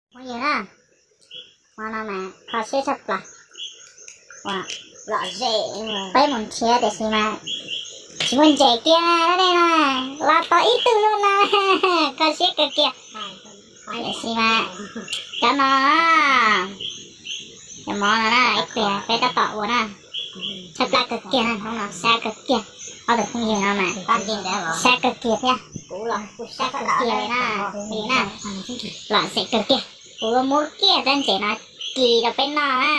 Phooj ywg na, hmo no mas kho siab tshaj plaws. Peb mus nrhiav tiam sis mas tsis muaj ntses kiag na, dab dej no los tau ib tug luaj no, kho siab kawg kiag. Tiam sis mas cov no, cov mov no na, ib pliag peb tab tom ua na. Tshaj plab kawg kiag na, hnub no sab kawg kiag. Ob tug phooj ywg no mas sab kawg kiag thiab. Sab kawg kiag li na, li na. Lom zem kawg kiag. Kuv muab kiag rab ntses no ci rau peb noj na.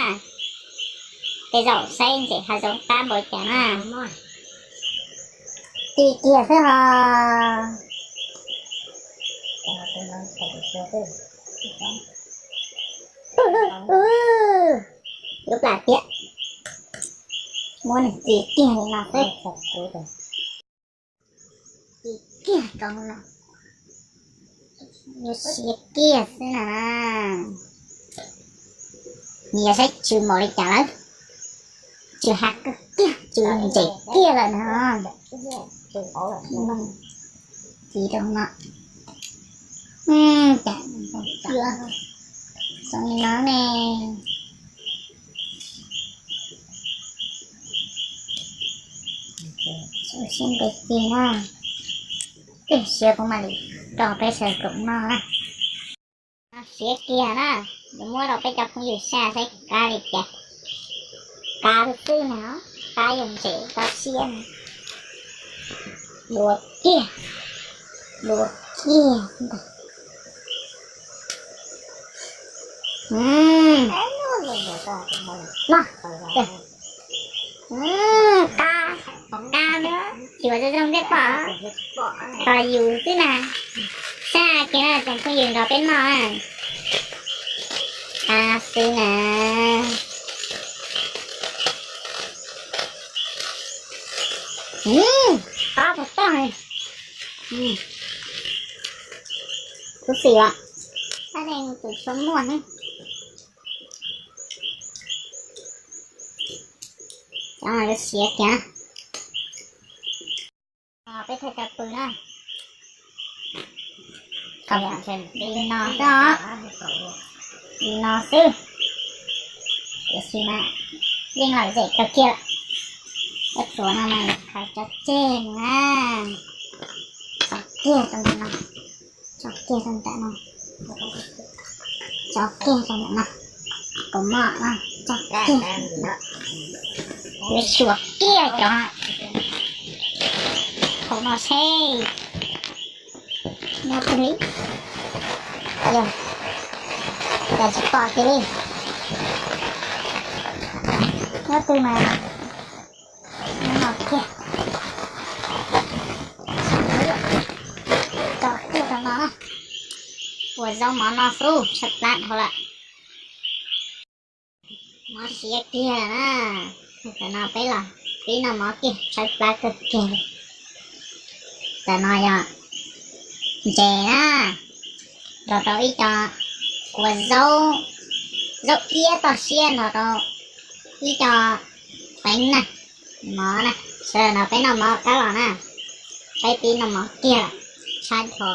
Tej zaum saib ntses hav zoov qab npaum cas na. Ci kiag xwb os. Lub plam tiag. Muab nws ci kiag li no xwb. Ci kiag rau no. Yuav siav kiag xwb na. Nws yog saib tsw npaum li cas lawm. Tsw hav kawg kiag, tsw ntses kiag lawm no. Ci rau no. Cas zoo li no ne. Siab ntev tiag na. Siav kuv mam li rau peb sawv koom noj na. No siav kiag na, yuav muab rau peb cov phooj ywg saib saib qab li cas. Qab xwb na, qab yog ntses tau siab na. Luav kiag, luav kiag ntag. Noj, qab, qab na, yuav zoo zoo thiaj pom, tos yus xwb na. Sab kiag na tsoom phooj ywg nrog peb noj na. Qab xwb na. Qab puas toj, khuv xim os. Tab sis tus tshua muaj ne. Cov no yuav siav kiag. Peb thaij cov pw na. Li no xwb os. Li no xwb. Tiam sis mas yeej lom zem kawg kiag lawm. Peb tsuav no mas khaws tso tseg na. Tso kiag rau ntawm no. Tso kiag rau ntawm no. Tso kiag rau ntawm no. Kaus mom no tso kiag. Yuav xyuas kiag cov hauv no seb nyob twg li. Yog cas tsis pom kiag li. Nyob twg mas nyob no kiag. Tso kiag rau no na. Ua zaub mov no xwb tshaj plab dhau lawm. Mov siav kiag na. Tam no peb los pib noj mov kiag, tshaib plab kawg kiag li. Tam no yog ntses na, nrog rau ib co kua zaub, zaub iab toj siab nrog rau ib co peev na, mov na. Sawv daws nrog peb noj mov qab los na. Peb pib noj mov kiag, tshaib dhau.